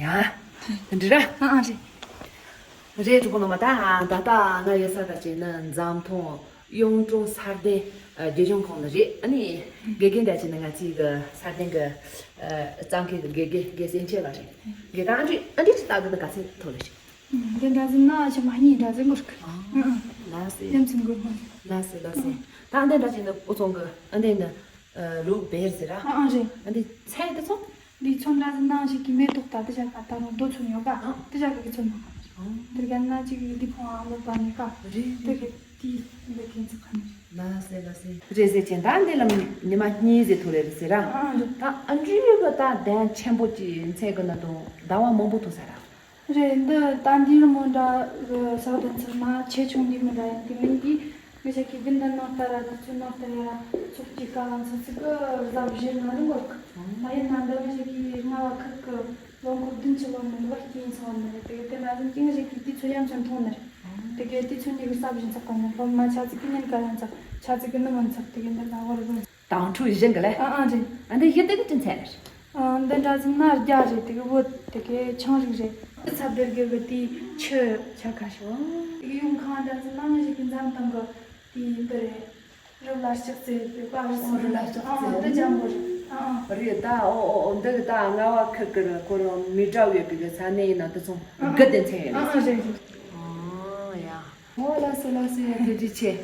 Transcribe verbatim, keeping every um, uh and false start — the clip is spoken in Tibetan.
ཡ། འདི་ར། ཨ་ཨ་རེད། རེད། གྲོགས་པོ་རྣམ་པ། ད་ད་ལྟ་ང་ཡོད་ས་ད་ཅིག་ནི་འཛམ་ཐང་གཡུང་དྲུང་སར་ལྡན་རྒྱལ་གཞུང་ཁང་ལ་རེད། ཨ་ནི་དགེ་རྒན་ད་ཅིག་ནི་ང་ཚོའི་གི་སར་ལྡན་གི་ཨ་རྩོམ་མཁན་གི་དགེ་རྒན་དགེ་སེང་ཆེ་ལགས་རེད། དགེ་ད་ཨ་འདྲི་ཨ་འདྲི་ཅིག་ལྟ་གི་འདུག་ག་ཚོད་ཐུབ་ལ་ཞིག་འདི་འདྲ་ཟིན་ན་ཆེ་མ་གཉིས་འདྲ་ཟིན་དགོས་གི་ཨ་ཨ། ལགས་སེ། ཡམ་ཚིམ་དགོས་མ། ལགས་སེ་ལགས་སེ། ད་ཨ་འདི་འདྲ་ཅིག་ནི་ཨུ་ཚང་གི་ཨ་འདི་ནི་ལུག་བེར་ཟེར་ར། ཨ་ཨ་རེད། ཨ་འདི་ཚལ་དེ་ཚོ། འདི་ཚོ་འདྲ་ཟིན་ནང་ཞིག་གི་མེ་ཏོག་ད་དེ་ཞག་ག་ད་རུང་རྡོ་ཚོན་ཡོད་ག་ཨ། དེ་ཞག་གི་ཚོན་མ་ག་ཨ། དེ་ག་ན་ཅིག་གི་འདི་ཕོང་ཨ་མོ་པ་ནི་ག་རེད། དེ་གི་དེ་འདི་གིན་ཚོ་ག་ནི། ལགས་སེ་ལགས་སེ། རེད་ཟེར་ཅན་ད་འདི་ལ་ཉི་མ་གཉིས་ཟེར་ཐུག་རེད་ཟེར་ར། ཨ་རེད། ད་ཨ་འདྲི་གི་ད་གདན་ཆེན་པོ་ཅིག་མཚན་གི་ན་དུང་ཟླ་བ་མང་པོ་ཐུག་ས་ར། རེད། འདི་ད་འདི་རི་མོ་འདྲ་གི་ས་གདན་ཚོ་ན་ཆེ་ཆུང་འདི་མི་འདྲ་ཡིན། དེ་མིན་གྱི་ང་ཞིག་གི་དགུན་ད་ནང་ལྟར་ར་དུས་ཚོད་ནང་ལྟར་ཡ་ཚོགས་ཀྱི་སྐབས་ལ་ཚོ་ཚིག་གི་རྫ་བཞི་ན་རིང་གོ་ད་ཡིན་ན་འདི་ང་ཞིག་གི་རྔ་བ་ཁུལ་གི་ལོ་འཁོར་བདུན་ཅུ་ལོན་ནས་ལོ་སྐྱིད་ཚང་ནས་དེ་གི་དེ་ན་ཟིན་གྱི་ང་ཞིག་གི་དུས་ཚོད་ཡང་ཅུང་ཐུང་ནས་དེ་གི་དུས་ཚོད་འདི་གི་རྫ་བཞི་ཚགས་པ་ནས་སློབ་མ་ཆ་ཚིག་གི་ཉིན་ག་ཡང་ཚགས་ཆ་ཚིག་གི་ནུ་མོ་ཚགས་དེ་གི་འདི་ལ་བོར་རུང་། དྭངས་ཁྲོད་བཞིན་གི་ལེ། ཨ་ཨ་རེད། ཨ་འདི་ཡི་དེ་གི་དྲིན་ཚད་རེད། ཨ་འདི་འདྲ་ཟིན་ན་རྒྱ་རེད། དེ་གི་བོད་དེ་གི་ཆང་རིགས་རེད། འདི་ཚ་བདེར་གི་གི་དེ་ཆུ་ཆ་ཁ་ཤོ། དེ་གི་ཡུམ་ཁང་འདྲ་ཟིན་ན་ང་ཞིག་གི་འཛམ་ཐང་གི་དེ་ཡིན་པ་རེད། རི་ལ་ལྕགས་རྩེ་དེ་པ་རི་ཨོ་རི་ལ་ལྕགས་རྩེ། ཨ་འདི་ལྗང་པོ་རེད། ཨ་ཨ། རེད་ད། ཨོ་ཨོ་ཨོ་འདི་གི་ད་རྔ་བ་ཁུལ་གི་རི་ཁོ་རང་མི་འདྲ་བའི་གི་ས་གནས་ཡིན་ན་དེ་ཚོ་གི་དེ་ཚན་ཡིན། ཨ་ཨ་རེད་རེད། ཨོ་ཡ། ཨོ་ལགས་སོ་ལགས་སོ། ཡ་ཐུགས་རྗེ་ཆེ།